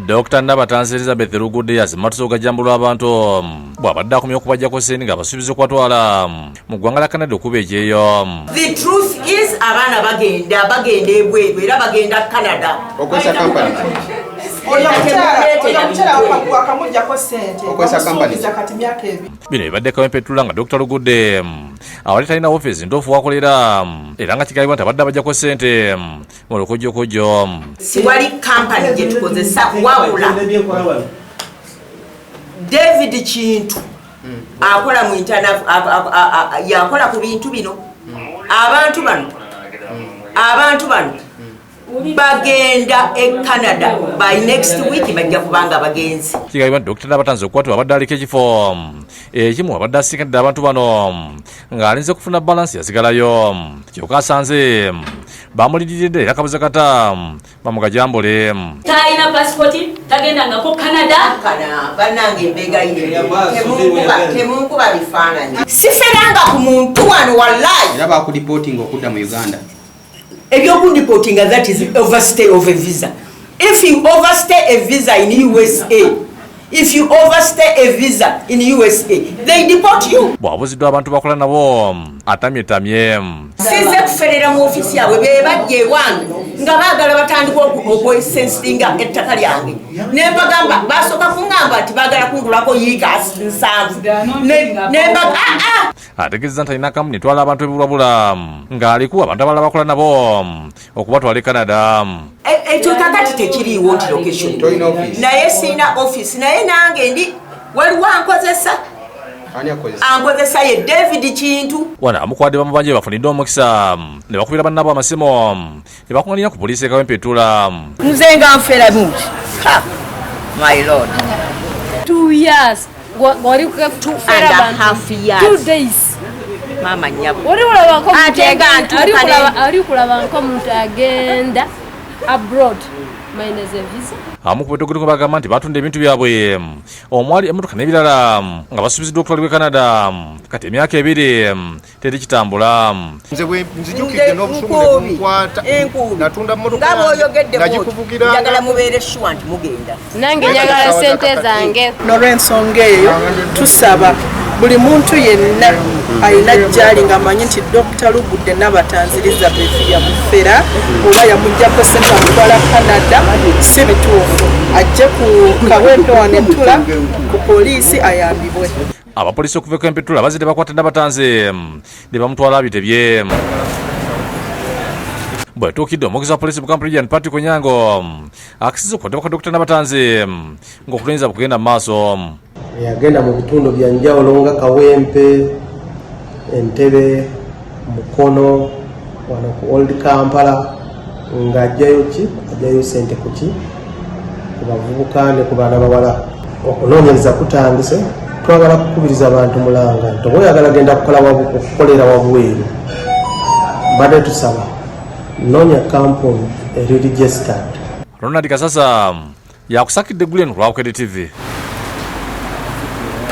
Dr. Nabatanzi Elizabeth Lugudde yazimatuse okugajambulwa abantu bw'abadde akomye okubajjako ssente ng'abasuubiza okubatwala mu ggwanga la Canada okuba ekyeyo. The truth is abaana bagenda bagenda ebweru era bagenda Canada. Okozesa company. Bino bibadde Kawempe Ttula nga Dr. Lugudde awali talina woofiisi ntuufu wakolera era nga kigambibwa nti abadde abajjako ssente mu lukujjukujju. Siwali kampani gye tukozesa wabula David Kintu akola mu internet, yakola ku bintu bino. Abantu bano abantu bano bagenda e Canada by next week, bajja kubanga bagenzi. Kigambibwa nti Dr. Nabatanzi okukwatibwa abadde aliko ekifo ekimu abadde asinkadde abantu bano ng'alinze kufuna balansi yasigalayo, kyokka asanze bamulindiridde era kabuze kata bamugajambule. Talina pasipoti, tagendangako Canada. Kana bannange, mbegayirire, temunkuba bifaananyi, siferanga ku muntu wano wallahi. Era bakudeportinga okudda mu Uganda. Ebyokundeportinga, that is overstay of a visa. If you overstay a visa in USA, if you overstay a visa in USA, they deport you. Bw'abuziddwa abantu bakola nabo, atamyetamye. Size kuferera mu ofiisi yaabwe. Be bajja ewange nga baagala batandika okwesensinga ettaka lyange, ne mbagamba, basooka kuŋŋamba nti baagala kungulako yiika 70. Ah, ah! Ategeeza nti alina kampuni etwala abantu ebulwabula ng'aliku abantu abalala bakola nabo okubatwala e Canada. Ekyo kakati tekiriiwo nti location. Tolina office? Naye siina office, naye nange ndi waliwo ankozesa. Ani akozesa? Ankozesa ye David Kintu. Wano amukwadde bamubanje bafunidde omukisa ne bakubira bannabo amasimu ne bakuŋŋanira ku poliisi e Kawempe Ttula. Nze nga nfera muki? Ha, my Lord! 2 years wali And a half years. 2 days. Maama nnyabo. Oli kulabako Ate nga ntuuka oli kulaba nkomuntu agenda abroad minus a visa. Abamu ku betogedeko bagamba nti batunda ebintu byabwe omwali emmotoka n'ebirala nga basuubiziddwa okutwalibwa e Canada, kati emyaka 2 teri kitambula. Nze bwe nzijukidde n'obusungu ne bunkwata. Enkuubi. Natunda mmotoka Nga bw'oyogedde nga bw'otyo, gikuvugiranga. njagala mubeere sure nti mugenda. Nange njagala sente zange. N'olw'ensonga eyo tusaba buli muntu yenna alina gyali ng'amanyi nti Dr. Lugudde Nabatanzi Elizabeth yamufera oba yamugjako sente amutwala Canada, si bituufu, ajje ku Kawempe wano Ettula ku poliisi ayambibwe. Abapoliisi okuva e Kawempe Ttula bazidde bakwata Nabatanzi ne bamutwala bitebye. Bwetuukidde omwogezi wa poliisi mu Kampala Region, Patrick Onyango, akisiza okukwatibwa kwa Dr. Nabatanzi ng'okunoonyereza bwe kugenda mu maaso. Yagenda mu bitundu bya njawulo nga Kawempe, Entebe, Mukono, wano ku Old Kampala, ng'ajjayo ki, ajjayo sente kuki, ku bavubuka ne ku baana bawala. Okunoonyereza kutandise. Twagala kukubiriza abantu mulanga nti oba oyagala genda kukolera wabweru, mbadde tusaba noonya kampuni eri registered. Ronald Kasasa yakusakidde eggulu eno ku lwa Bukedde TV.